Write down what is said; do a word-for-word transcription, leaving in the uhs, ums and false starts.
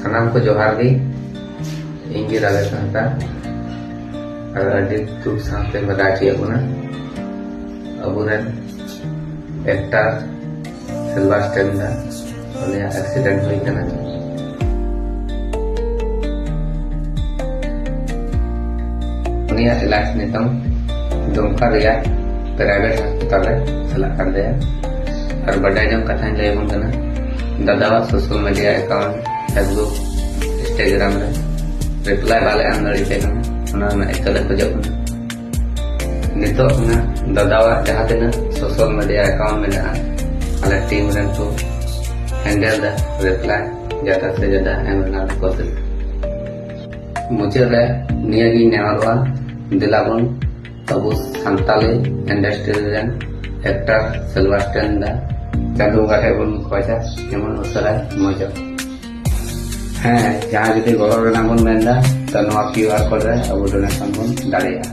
ᱥᱟᱱᱟᱢ ᱠᱚ ᱡᱚᱦᱟᱨ ᱜᱮ᱾ ᱤᱧ ᱜᱮ ᱨᱟᱡᱮᱥ ᱦᱟᱸᱥᱫᱟ᱾ ᱟᱨ ᱟᱹᱰᱤ ᱫᱩᱠ ᱥᱟᱶᱛᱮ ᱵᱟᱰᱟᱭ ᱦᱚᱪᱚᱭᱮᱫ ᱵᱚᱱᱟ, ᱟᱵᱚᱨᱮᱱ ᱮᱠᱴᱟᱨ ᱥᱤᱞᱵᱷᱟᱨ ᱥᱴᱮᱱ ᱫᱟ ᱩᱱᱤᱭᱟᱜ ᱮᱠᱥᱤᱰᱮᱱᱴ ᱦᱩᱭ ᱠᱟᱱᱟ᱾ ᱩᱱᱤᱭᱟᱜ ᱮᱞᱟᱡᱽ ᱱᱤᱛᱚᱝ ᱫᱩᱢᱠᱟ ᱨᱮᱭᱟᱜ ᱯᱨᱟᱭᱵᱷᱮᱴ ᱦᱟᱥᱯᱟᱛᱟᱞ ᱨᱮ ᱪᱟᱞᱟᱜ ᱠᱟᱱ ᱛᱟᱭᱟ᱾ ᱟᱨ ᱵᱟᱰᱟᱭ ᱡᱚᱝ ᱠᱟᱛᱷᱟᱧ ᱞᱟᱹᱭ ᱟᱵᱚᱱ ᱠᱟᱱᱟ, ᱫᱟᱫᱟᱣᱟᱜ social media account, Facebook, Instagram ᱨᱮ ᱨᱤᱯᱞᱟᱭ ᱵᱟᱞᱮ ᱮᱢ ᱫᱟᱲᱮᱭᱟᱜ ᱠᱟᱱᱟ, ᱚᱱᱟ ᱨᱮᱱᱟᱜ ᱤᱠᱟᱹ ᱞᱮ ᱠᱷᱚᱡᱚᱜ ᱠᱟᱱᱟ᱾ ᱱᱤᱛᱚᱜ ᱚᱱᱟ ᱫᱟᱫᱟᱣᱟᱜ ᱡᱟᱦᱟᱸ ᱛᱤᱱᱟᱹᱜ ᱥᱳᱥᱟᱞ ᱢᱤᱰᱤᱭᱟ ᱮᱠᱟᱣᱩᱱᱴ ᱢᱮᱱᱟᱜᱼᱟ, ᱟᱞᱮ ᱴᱤᱢ ᱨᱮᱱ ᱠᱚ ᱦᱮᱱᱰᱮᱞ ᱫᱟ, ᱨᱤᱯᱞᱟᱭ ᱡᱟᱫᱟ ᱥᱮ ᱡᱟᱫᱟ ᱮᱢ ᱨᱮᱱᱟᱜ ᱞᱮ ᱠᱳᱥᱤᱥ᱾ ᱢᱩᱪᱟᱹᱫ ᱨᱮ ᱱᱤᱭᱟᱹ ᱜᱤᱧ ᱱᱮᱦᱚᱨᱚᱜᱼᱟ, ᱫᱮᱞᱟ ᱵᱚᱱ ᱟᱵᱚ ᱥᱟᱱᱛᱟᱞᱤ ᱤᱱᱰᱟᱥᱴᱨᱤ ᱨᱮᱱ ᱮᱠᱴᱟᱨ ᱥᱤᱞᱵᱷᱟᱨ ᱥᱴᱮᱱ ᱫᱟ ᱪᱟᱸᱫᱳ ᱵᱚᱸᱜᱟ ᱴᱷᱮᱱ ᱵᱚᱱ ᱠᱷᱚᱡᱟ ᱡᱮᱢᱚᱱ ᱩᱥᱟᱹᱨᱟᱭ ᱢᱚᱡᱚᱜ᱾ ᱦᱮᱸ, ᱡᱟᱦᱟᱸ ᱡᱩᱫᱤ ᱜᱚᱲᱚ ᱨᱮᱱᱟᱜ ᱵᱚᱱ ᱢᱮᱱᱫᱟ, ᱛᱚ ᱱᱚᱣᱟ ᱠᱤᱭᱩ ᱟᱨ ᱠᱳᱰ ᱨᱮ ᱟᱵᱚ ᱰᱳᱱᱮᱥᱚᱱ ᱵᱚᱱ ᱫᱟᱲᱮᱭᱟᱜᱼᱟ᱾